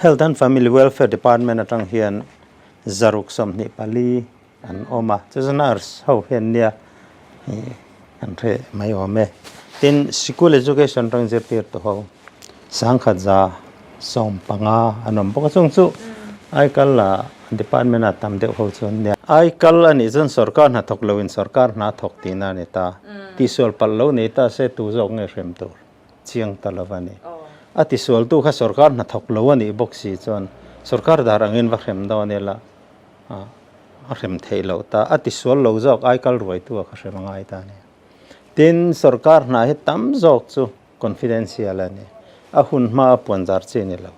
Health and Family Welfare Department atang hian 124 an awm a, chu chu nurse ho hian nia kan hre mai awm e. Tin, sikul education atang zirtirtu ho 1115 an awm bawk a, chung chu aikal la department ah tam deuh ho chu an nia. Aikal a nih chuan sorkar hna thawk loin sorkar hna thawk tihna a ni ta. Tihsual palh lo nei ta se tu zawk nge hrem tur chiang ta lo a ni. A tisualtu kha sorkar hna thawk lo a nih bawk si chuan sorkar dar angin va hrem dawn ila a hrem theih loh ta. A tisual lo zawk aikal ruaitu a kha hrem a ngai ta a ni. Tin, sorkar hna hi tam zawk chu confidential a ni. A hun hma a puanzar chi a ni lo.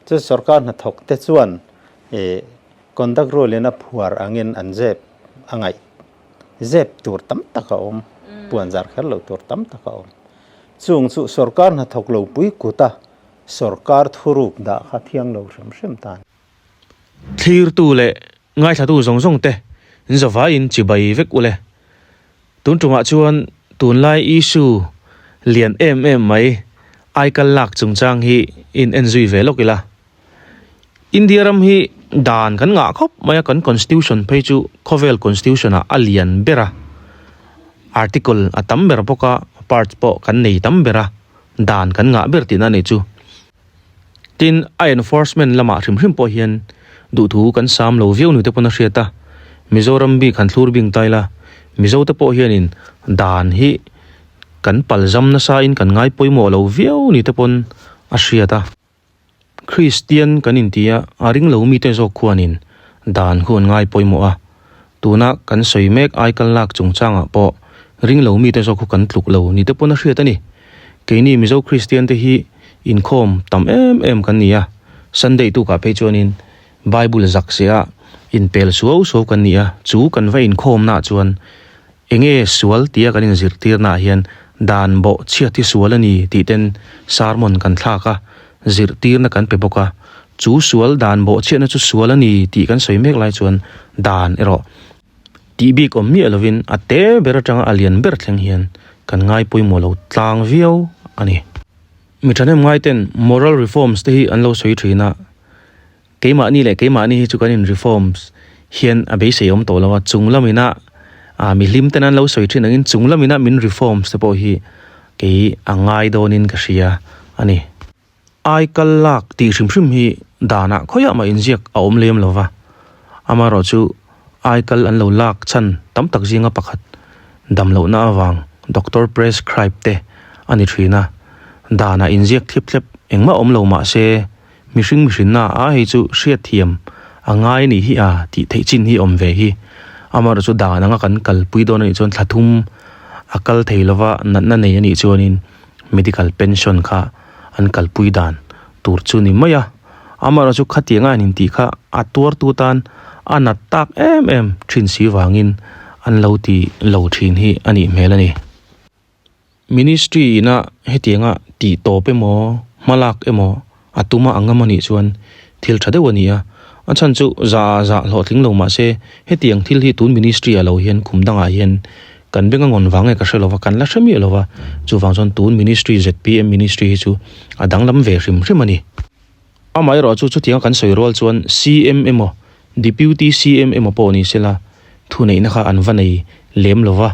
Chu sorkar hnathawk te chuan ih conduct rule in a phuar angin an zep a ngaih zep tur tam tak a awm, puanzar kher lo tur tam tak a awm. Chung chu sorkar hnathawk lo pui kut a sorkar thuruk dah kha thiang lo hrim hrim ta a ni. Thlirtu leh ngaithlatu zawng zawng te zavaiin chibai vek ule. Tun tumah chuan tunlai issue lian em em mai aikal lak chungchang hi in en zui ve lawk ila. India ram hi dan kan ngah khawp mai a, kan constitution phei chu khawvel constitution ah a lian ber a, article a tam ber bawk a, parts pawh kan nei tam ber a, dan kan ngah ber tihna a nih chu. Tin, a enforcement lamah hrim hrim pawh hian duhthu kan sam lo viau nute pawn a hriat a, Mizoram bik han thlur bing ta ila, Mizote pawh hianin dan hi kan palzam nasain kan ngai pawimawh lo viau nite pawn a hriat a. Kristian kan inti a, a ring lo mite zawk khuanin dan khu an ngai pawimawh a, tuna kan sawi mek aikal lak chungchangah pawh ring lo mite zawk khu kan tluk lo nite pawn a hriat a ni. Keini Mizo Kristian te hi inkhawm tam em em kan ni a, Sunday tukah phei chuanin Bible zak se a inpel suau suau kan ni a, chu kan va inkhawmnaah chuan enge sual tia kan inzirtirnaah hian dan bawh chhiat hi sual a ni tih ten sermon kan thlak a, zirtirna kan pe bawk a, chu sual dan bawh chhiatna chu sual a ni tih kan sawi mek lai chuan dan erawh Tih bik awm miah lovin a te ber atanga a lian ber thleng hian kan ngai pawimawh lo tlang viau a ni. Mi thahnem ngaiten moral reforms te hi an lo sawi thin a, keimahni leh keimahni hi chu kan in reforms hian a beisei awm tawh lo a, chung lamina ah mi hlim ten an lo sawi thin angin chung lamina min reforms te pawh hi kei a ngai dawnin ka hria a ni. Ai kal lak tih hrim hrim hi danah khawiah mah inziak a awm lem lo va, amaherawh chu ai kal an lo lak chhan tam tak zinga pakhat dam lohna avang doctor prescribe te a ni thin a, danah inziak thlip thlep engmah awm lo mah se mihring mihrinna a hei chu hriatthiam a ngai a nih hi a tih theih chin hi awm ve hi, amaherawh chu dan anga kan kalpui dawn a nih chuan thla thum a kal thei lova natna nei a nih chuanin medical pension kha an kalpui dan tur chu ni mai a, amaherawhchu khatiang a an intih kha a tuartu tan a nat tak em em thin si vangin an lo ti lo thin hi a nih hmel a ni. Ministry ina hetianga tih tawp emaw hmalak emaw a tuma ang ngam a nih chuan thil tha deuh a ni a, a chhan chu za ah zah hlawhtling lo mah se hetiang thil hi tun ministry ah lo hian kum dangah hian kan beng a ngawn vang nge ka hre lo va, kan la hre miah lo va, chuvang chuan tun ministry zpm ministry hi chu a danglam ve hrim hrim a ni. Amaherawh chu chutianga kan sawi rual chuan CM emaw Deputy CM emaw pawh ni sela thuneihna kha an va nei lem lo va,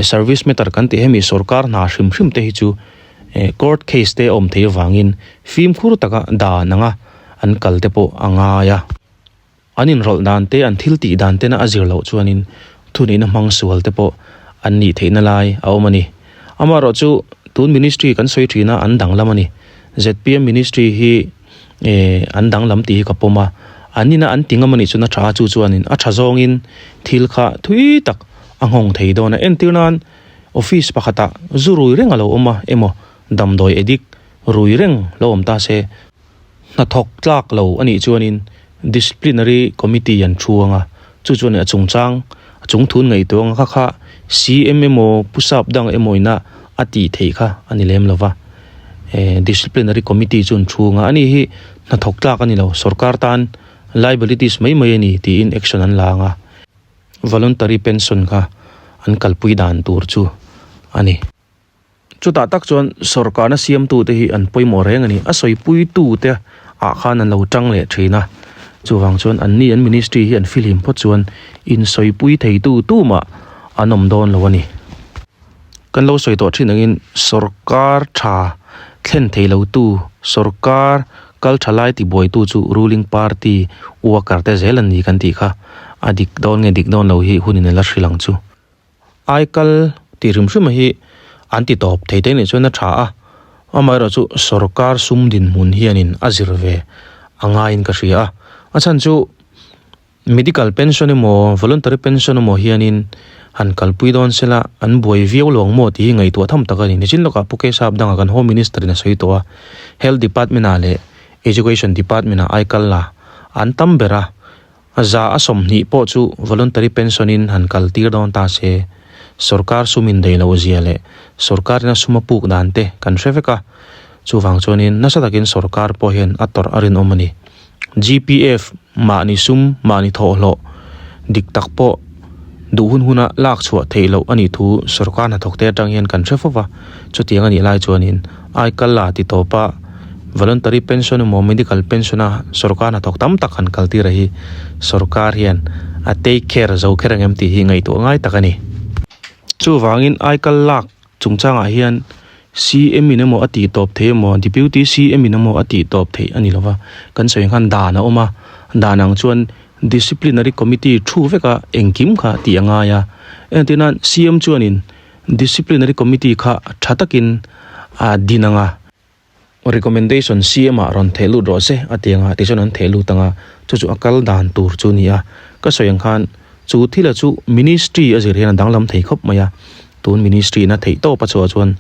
service matter kan tih hemi sorkar hna hrim hrim te hi chu court case te a awm thei avangin fimkhur taka dan anga an kal te pawh a ngai a. An inrawlh dan te, an thil tih dan tena a zir loh chuanin thuneihna hmang sual te pawh an nih theihna lai a awm a ni. Amaherawh chu tun ministry kan sawi thin a an danglam a ni. Zpm ministry hi an danglam tih hi ka pawm a, an ina an ti ngam a nih chuan a tha a, chu chuanin a tha zawngin thil kha thui tak a nghawng thei dawn a. Entir nan office pakhatah zu rui reng a lo awm a emaw damdawi addict rui reng lo awm ta se, Hnathawk tlak lo a nih chuanin Disciplinary Committee an thu ang a, chu chuan a chungchang a chungthun ngaihtuah ang a, kha kha CM emaw Pu Sap dang emaw ina a tih theih kha a ni lem lo va. Disciplinary Committee chu an thu ang a, ani hi hnathawk tlak a ni lo, sorkar tan liabilities mai mai a ni tiin action an la ang a, voluntary pension kha an kalpui dan tur chu a ni. Chutah tak chuan sorkarna siamtute hi an pawimawh reng a ni. A sawipuitute ah khan an lo tang leh thin a, chuvang chuan an ni an ministry hi an fihlim phawt chuan insawipui thei tu tumah an awm dawn lo a ni. Kan lo sawi tawh thin angin sorkar tha thlen thei lo tu, sorkar kal tha lai tibuaitu chu ruling party worker te zel an ni kan tih kha a dik dawn nge dik dawn lo hi hunin a la hrilh ang chu. Aikal tih hrim hrim hi an ti tawp thei te nih chuan a tha a, amaherawh chu sorkar sum dinhmun hianin a zir ve a ngaiin ka hria a, a chhan chu medical pension emaw voluntary pension emaw hianin han kalpui dawn sela an buai viau lo ang maw tih hi ngaihtuah tham tak a ni. Nichin lawkah Pu Kesap dangah kan Home Minister in a sawi tawh a, Health Department ah leh Education Department ah aikal la an tam ber a, A 20% pawh chu voluntary pension in han kal tir dawn ta se, sorkar sum in daih loh zia leh sorkar in a sum a puk dan te kan hre vek a, chuvang chuanin nasa takin sorkar pawh hian a tawrh a rinawm a ni. GPF mahni sum mahni thawhhlawh dik tak pawh duh hun huna lak chhuah theih loh a nih thu sorkar hnathawk te atang hian kan hre fo va, chutiang a nih lai chuanin aikal la ti tawp a, Voluntary pension emaw medical pension a sorkar hnathawk tam tak han kal tir a hi sorkar hian a take care zo kher ang em tih hi ngaihtuah ngai tak a ni. Chuvangin aikal lak chungchangah hian CM in emaw a tih tawp theih emaw Deputy CM in emaw a tih tawp theih a ni lova, kan sawi ang khan dan a awm a, dan ang chuan disciplinary committee thu veka engkim kha tih a ngai a, entirnan CM chuanin disciplinary committee kha tha takin a din ang a. Recommendation CM ah rawn theh lut rawh se a ti ang a, tichuan an theh lut ang a, chu chu a kal dan tur chu a ni a. Ka sawi ang khan chu thil a chu Ministry a zir hian a danglam thei khawp mai a, tun Ministry in a theih tawp a chhuah chuan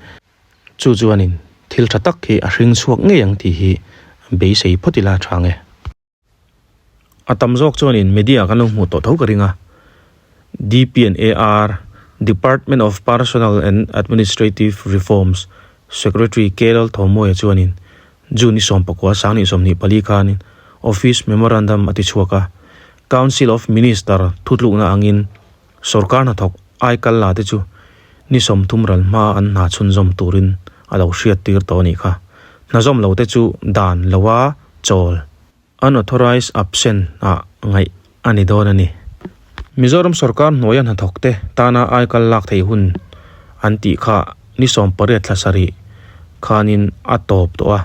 chu chuanin thil tha tak hi a hring chhuak ngei ang tih hi beisei phawt ila a tha ang e. A tam zawk chuanin media kan lo hmuh tawh tho ka ring a, DPNAR, Department of Personnel and Administrative Reforms, Secretary K Lalthawmawia chuanin June ni 14 2024 khanin Office Memorandum a ti chhuak a, Council of Minister thutlukna angin sorkar hnathawk aikal la te chu ni 30 ral hma an hna chhunzawm turin a lo hriattir tawh a nih kha. Hnazawm lo te chu dan loa chawl. Unauthorized absent ah ngaih a ni dawn a ni. Mizoram sorkar hnuaia hnathawk te tana aikal lak theih hun an tih kha ni 18 thla sarih khanin a tawp tawh a.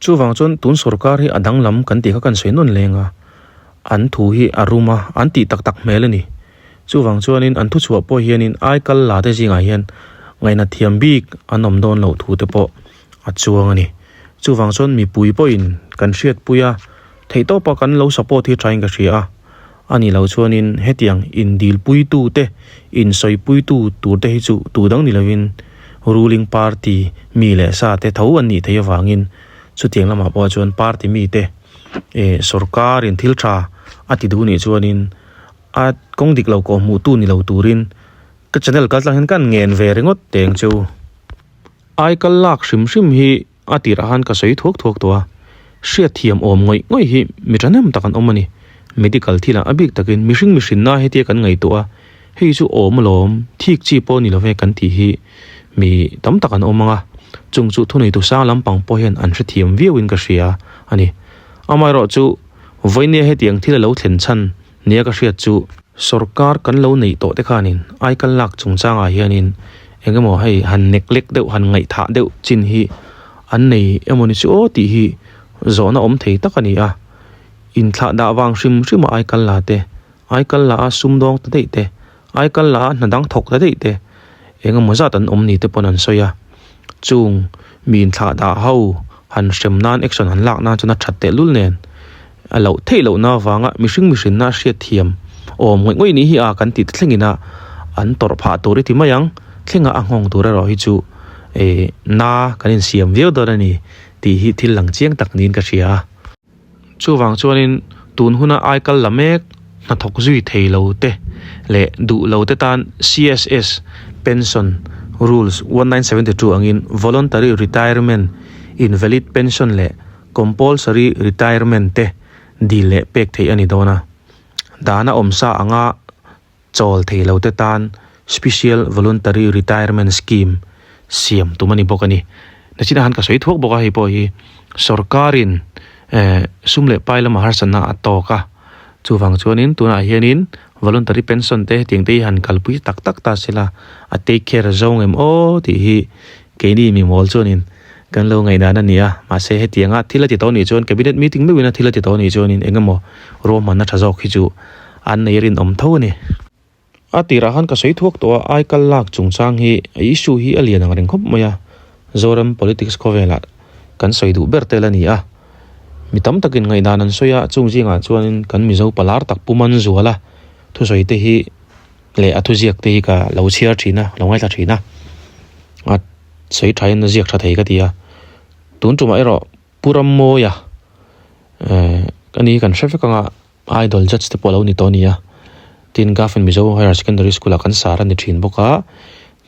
Chuvang chuan tun sorkar hi a danglam kan tih kha kan sawi nawn leng a, an thu hi a rum a, an tih tak tak hmel a ni. Chuvang chuanin an thuchhuah pawh hianin aikal la te zingah hian ngaihna thiam bik an awm dawn loh thu te pawh a chuang a ni. Chuvang chuan mipui pawhin kan hriatpui a, theihtawpa kan lo support hi thain ka hria a. A nih loh chuanin hetiang indilpuitu te, insawipuitu tur te hi chu tu dang ni lovin ruling party mi leh sa te tho an nih theih avangin chutiang lamah pawh chuan party mite eh sorkarin thil tha a ti duh nih chuanin a kawng dik lo kawhhmuhtu ni lo turin ka channel kaltlang hian ka ngen ve ringawt teng chu. Aikal lak hrim hrim hi a tirah khan ka sawi thuak thuak tawh a, hriatthiam awm ngawih ngawih hi mi ṭhahnem tak an awm a ni. Medical thilah a bik takin mihring mihrinna hetia kan ngaihtuah a, hei chu awm alawm, thik chi pawh ni love kan tih hi mi tam tak an awm ang a, chung chu thuneitu sang lampang pawh hian an hrethiam viauin ka hria a ni. Amaherawhchu, vawinia hetiang thil a lo thlen chhan Nia ka hriat chu sorkar kan lo neih tawh te khanin aikal lak chungchangah hianin eng emaw hei han neglect deuh han ngaihthah deuh chin hi an nei emaw ni chu aw tih hi zawhna awm thei tak a ni a. Inthlah dah vang hrim hrim a aikal la te, aikal la a sumdawng ta daih te, aikal la a hna dang thawk ta daih te eng emaw zat an awm ni te pawn an sawi a. Chung mi inthlah dah ho han hrem nan action han lak nan chuan a that tehlul nen A loh theih lohna avanga mihring mihrinna a hriat thiam awm ngawih ngawih nih hi a kan tih te thlengin a an tawrh phah tur i ti mai ang. Thlenga a nghawng tur erawh hi chu eh na kan insiam viau dawn a ni tih hi thil lang chiang tak niin ka hria a. Chuvang chuanin tun huna aikal la mek hnathawk zui thei lo te leh duh lo te tan CSS Pension Rules 1972 angin Voluntary Retirement Invalid Pension leh Compulsory retirement te dil leh pek theih a ni dawn a, dana awmsa anga chawl thei lo te tan Special Voluntary Retirement Scheme siam tum a ni bawk a ni. Nachina han ka sawi thuak bawk a, hei pawh hi sorkarin. Eh sum leh pai lama harsatna a tawk a, chuvang chuanin tunah hianin voluntary pension te hetiang te hi han kalpui tak tak ta se la, a take care zawng em aw tih hi keini mi mawl chuanin kan lo ngaihdan a ni a, mahse hetianga thil a ti tawh nih chuan cabinet meeting meuhin a thil a ti tawh nih chuanin eng emaw ruahmanna tha zawk hi chu an nei rinawm tho a ni. A tirah khan ka sawi thuak tawh a, aikal lak chungchang hi a issue hi a lian ang reng khawp mai a, Zoram politics khawvelah kan sawi duh ber tel a ni a. Mi tam takin ngaihdan an sawi a, chung zingah chuanin kan Mizo palar tak Pu Manzuala thusawi te hi leh a thuziak te hi ka lo chhiar thin a, lo ngaithla thin a, a sawi thain a ziak tha thei ka ti a. Tun tumah erawh Pu Rammawia eh a ni kan hre vek ang a. Idol judge te pawh a lo ni tawh a ni a, tin Gaffen Mizo Higher Secondary School ah kan sar a ni thin bawk a,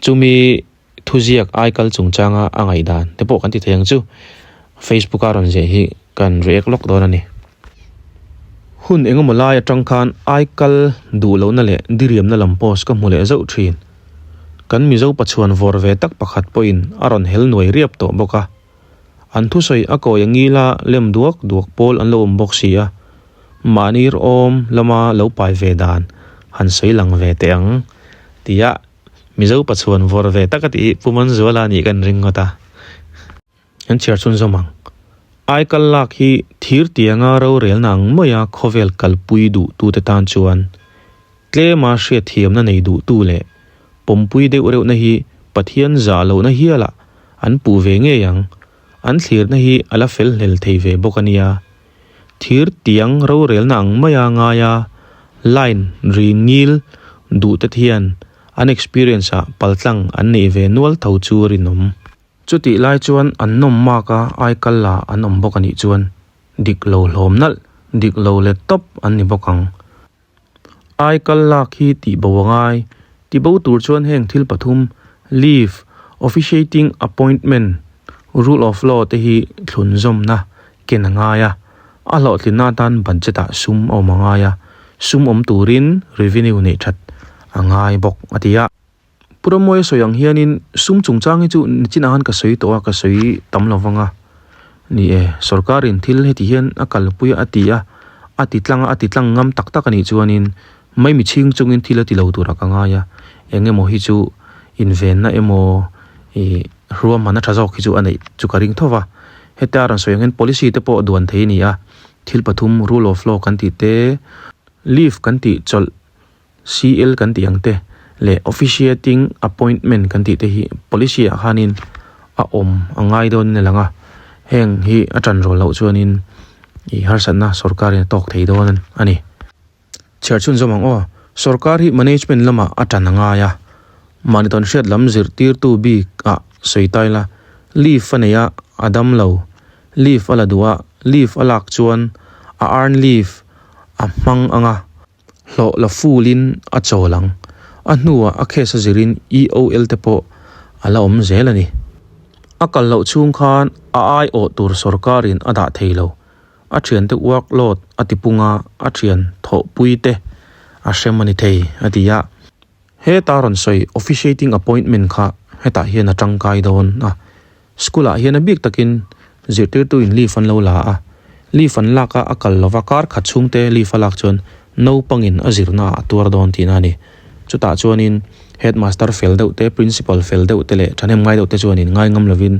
chumi thuziak aikal chungchanga a ngaihdan te pawh kan ti thei ang chu, Facebook a rawn ziah hi kan react lawk dawn a ni. Hun engemaw lai atang khan aikal duh lohna leh diriamna lam post ka hmu leh zauh thin. Kan Mizo pachuan vawr ve tak pakhat pawhin a rawn hel nuai riap tawh bawk a. An thusawi a kawi a ngil a, lem duak duak pawl an lo awm bawk si a, mahni rawm lama lo pai ve dan han sawi lang ve teh ang tia Mizo pachuan vawr ve tak a tih hi Pu Manzuala nih kan ring ngawt a. An chhiar chhun zawm ang. Aikal lak hi thir tianga rorelna ang maia khawvel kalpui duhtute tan chuan tlema hriatthiamna nei duhtu leh pawmpui deuh reuhna hi Pathian zah lohna hialah an puh ve ngei ang, an thlirna hi a la fel hlel thei ve bawk a nia. Thir tiang rorelna ang maia ngaia line ri ngil duh te hian an experience ah paltlang an neih ve nual tho chu rinawm. Chutih lai chuan an nawm mak a aikal la an awm bawk a nih chuan dik lo hlawm nalh, dik lo let tawp an ni bawk ang. Ai kal lak hi tih bo a ngai. Ti bo tur chuan heng thil pathum, leave, officiating appointment, rule of law te hi thlunzawmna ken a ngai a. A hlawhtlinna atan budget ah sum a awm a ngai a, sum awm turin revenue neih that a ngai bawk a ti a. Pu Ramawia sawi ang hianin sum chungchang hi chu nichinah khan ka sawi tawh a, ka sawi tam lo vang a. Ni e, sorkarin thil heti hian a kalpui a ti a, a ti tlang a, a ti tlang ngam tak tak a nih chuanin maimi chhing chungin thil a ti lo turah ka ngai a, eng emaw hi chu invenna emaw ih ruahmanna tha zawk hi chu a neih chu ka ring tho va. Hetia rawn sawi ang hian policy te pawh duan thei a ni a, thil pathum rule of law kan tih te, leave kan tih chawlh CL kan tih ang te leh officiating appointment kan tih te hi policy ah khanin a awm a ngai dawn in a lang a, heng hi a tan rual loh chuanin ih harsatna sorkar in a tawk thei dawn a ni. Chhiar chhunzawm ang aw, sorkar hi management lamah a tan a ngai a, mahni tawn hriat lam zirtirtu bik ah sawi tai la, leave a nei a, a dam lo, leave a la duh a, leave a lak chuan a earn leave a hmang ang a, Hlawh la fulin a chawl ang. A hnuah a case a zirin EOL te pawh a la awm zel a ni. A kal loh chhung khan a aiawh tur sorkarin a dah thei lo. A thiante workload a tipung a, a thian thawhpui te a hrem a ni thei, a ti a. Heta rawn sawi officiating appointment kha hetah hian a tangkai dawn a, school ah hian a bik takin zirtirtu in leave an lo la a, leave an lak a a kal lova kar khat chhungte leave a lak chuan naupangin a zirna ah a tuar dawn tihna a ni. Chutah chuanin headmaster fel deuh te, principal fel deuh te leh thahnem ngai deuh te chuanin ngai ngam lovin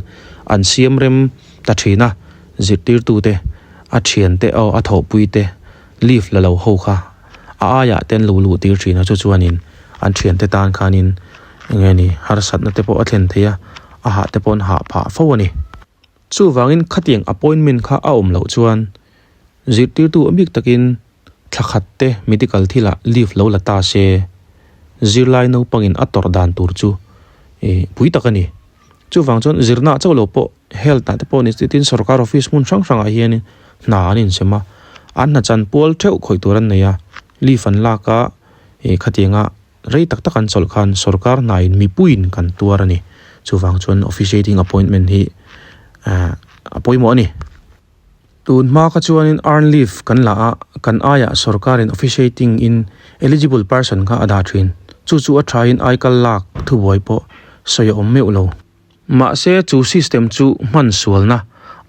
an siam rem ta thin a, zirtirtu te, a thiante aw a thawhpui te leave la lo ho kha a aiah te an lo luh tir thin a chu chuanin an thiante tan khanin eng nge ni harsatna te pawh a thlen thei a a hah te pawh an hah phah fo a ni. Chuvangin khatiang appointment kha a awm loh chuan zirtirtu a bik takin thla khat te medical thilah leave lo la ta se zirlai naupangin a tawrh dan tur chu ih pui tak a ni. Chuvang chuan zirna chauh lo pawh health ah te pawh ni tin sorkar office hmun hrang hrangah hianin hna an insem a, an hna chan pual theuh khawih tur an nei a, leave an lak a, ih khatianga rei tak tak an chawlh khan sorkar hnain mipuiin kan tuar a ni. Chuvang chuan officiating appointment hi ah a pawimawh a ni. Tun hma kha chuanin earn leave kan la a, kan aiah sorkarin officiating in eligible person kha a dah thin. Chu chu a thain aikal lak thubuai pawh sawi a awm meuh lo. Mahse chu system chu hman sualna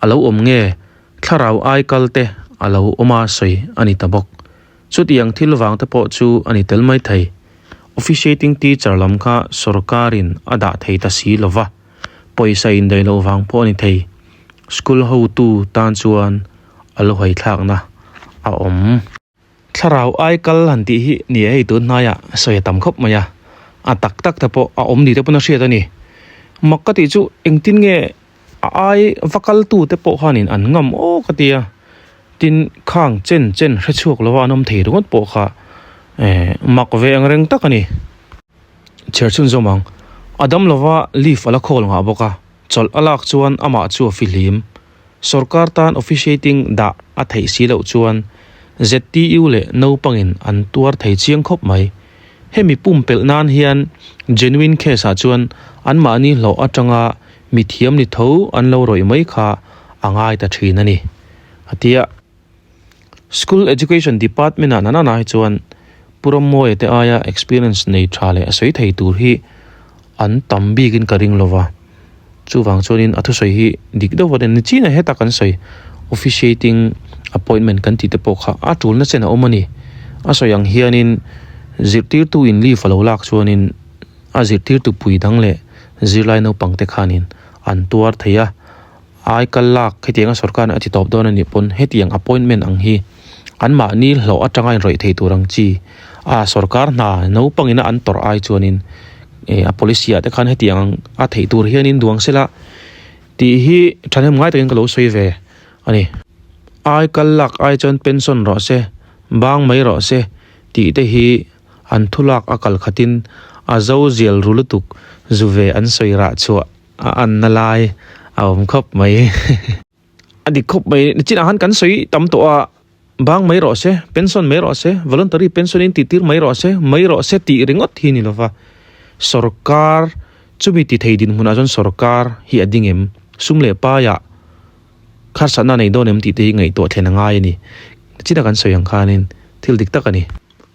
a lo awm nge? Thlarau aikal te a lo awm a sawi a ni ta bawk. Chutiang thil vang te pawh chu a ni tel mai thei. Officiating teacher lam kha sorkarin a dah thei ta si lo va, pawisa indaih loh vang pawh a ni thei. School hotu tan chuan a lo haithlakna a awm. Thlarau ai kal han tih hi ni e hei tun hnaiah sawi a tam khawp mai a, a tak tak te pawh a awm ni te pawn a hriat a ni. Mak ka tih chu engtin nge a ai va kal tu te pawh khanin an ngam aw ka ti a, tin khang chen chen hre chhuak lova an awm thei ringawt pawh kha eh mak ve ang reng tak a ni. Chher chhun zawm ang, a dam lova leave a la khawl ngah bawk a, chawlh a lak chuan amah chu a fihlim. Sorkar tan officiating dah a theih si loh chuan ZTU leh naupangin an tuar thei chiang khawp mai. Hemi pumpelh nan hian genuine case ah chuan anmahni hlawh atanga mithiam ni tho an lo rawih mai kha a ngai ta thin a ni, a ti a. School Education Department ah nana hi chuan Pu Rammuaia te aia experience nei tha leh a sawi thei tur hi an tam bikin ka ring lova, chuvang chuanin a thusawi hi dik deuh vat a ni. Chin a heta kan sawi officiating appointment kan tih te pawh kha a tulna chen a awm a ni. A sawi ang hianin zirtirtu in leave a lo lak chuanin a zirtirtu pui dang leh zirlai naupang te khanin an tuar thei a, ai kal lak hetianga sorkar a ti tawp dawn a nih pawn hetiang appointment ang hi anmahni hlawh atanga inrawih thei tur ang chi a sorkar hna naupangin a an tawrh ai chuanin eh a policy ah te khan hetiang a theih tur hianin duang sela tih hi thahnem ngai takin ka lo sawi ve a ni. Ai kal lak ai chuan pension rawh se bang mai rawh se tih te hi an thulak a kal khatin a zo zial ru lutuk zu ve an sawi rah chhuah. A anna lai a awm khawp mai. A dik khawp mai. Nichinah khan kan sawi tam tawh a, bang mai rawh se, pension mai rawh se, voluntary pension in tihtir mai rawh se, mai rawh se tih ringawt hi ni lova. Sorkar chumi ti thei dinhmunah chuan sorkar hi a ding em? Sum leh paiah kharsatna a nei dawn em tih te hi ngaihtuah thlen a ngai a ni. Nichinah kan sawi ang khanin thil dik tak a ni.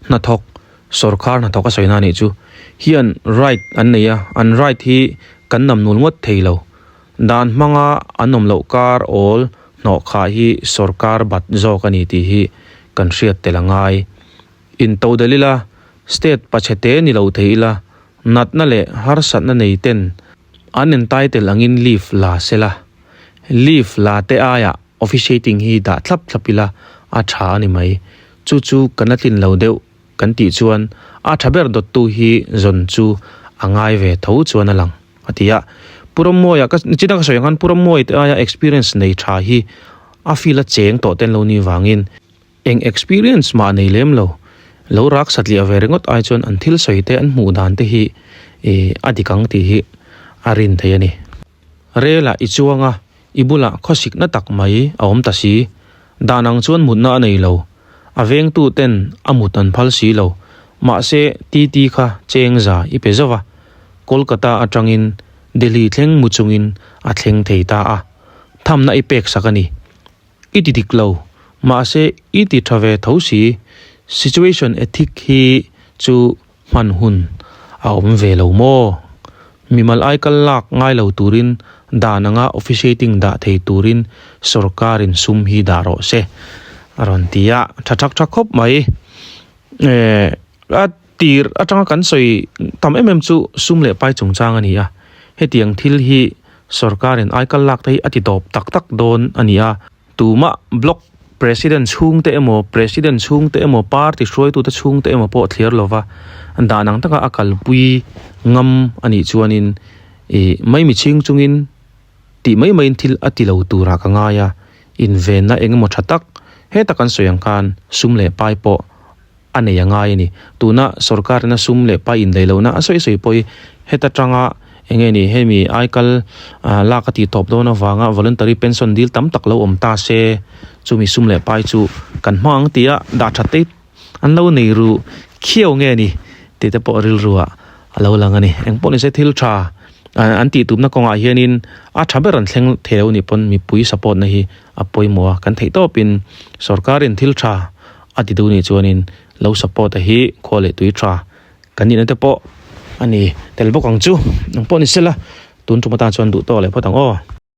Hnathawk, sawrkhar hnathawk a sawina anih chu, hian right an nei a, an right hi kan nam nul ngawt thei lo. Dan hmanga an awm loh kar awl hnawh khah hi sawrkar bat zawk a ni tih hi kan hriat tel a ngai. Intodelh ila, state pachhe te ni lo thei ila, natna leh harsatna nei ten an entitle angin leave la sela, leave la te aiah Officiating hi dah thlap thlap ila a tha a ni mai. Chu chu kan la tlin lo deuh kan tih chuan a tha ber dawttu hi zawn chu a ngai ve tho chuan a lang, a ti a. Pu Rammuaia, ka nichina ka sawi ang khan Pu Rammuaia te aia experience nei tha hi a field a cheng tawh ten lo ni vangin eng experience mah nei lem lo, lo rak satliah ve ringawt ai chuan an thil sawi te an hmuh dan te hi a dik ang tih hi a rin thei a ni. Relah i chuang a, i bulah khawsikna tak mai a awm ta si. Dan ang chuan mutna a nei lo. A vengtu ten a mut an phal si lo. Mahse, TT kha cheng za i pe zauh a. Kolkata atangin Delhi thleng mu chungin a thleng thei ta a. Thamna i pek sak a ni. I ti dik lo. Mahse, i ti tha ve tho si. Situation ethic hi chu Hman hun a awm ve lo maw? Mimal aikal lak ngai lo turin dan anga officiating dah thei turin sorkarin sum hi dah rawh se a rawn ti a, tha thak thak khawp mai. Eh, a tir atanga kan sawi tam em em chu sum leh pai chungchang a ni a, hetiang thil hi sorkarin aikal lak te hi a ti tawp tak tak dawn a ni a. Tumah Block President chhungte emaw, President chhungte emaw, Party hruaitute chhungte emaw pawh thliar lova dan ang taka a kalpui ngam a nih chuanin ih mai michhing chungin tih mai maiin thil a ti lo turah ka ngai a, invenna eng emaw tha tak heta kan sawi ang khan sum leh pai pawh a nei a ngai a ni. Tuna sorkarina sum leh pai indaih lohna a sawi sawi pawh hi heta tanga eng nge ni hemi aikal lak a tih tawp dawn avanga voluntary pension dil tam tak lo awm ta se chumi sum leh pai chu kan hmang ang tia dah that te an lo nei ru khiau nge ni tih te pawh rilruah a lo lang a ni. Engpawh nise thil tha an tih tumna kawngah hianin a tha ber an thleng thei lo nih pawn mipui support na hi a pawimawh a, kan theih tawpin sorkarin thil tha A ti duh nih chuanin lo support a hi khua leh tui tha kan nihna te pawh a ni tel bawk ang chu. Ang pawh ni sela tun tum atan chuan duh tawk leh phawt ang aw.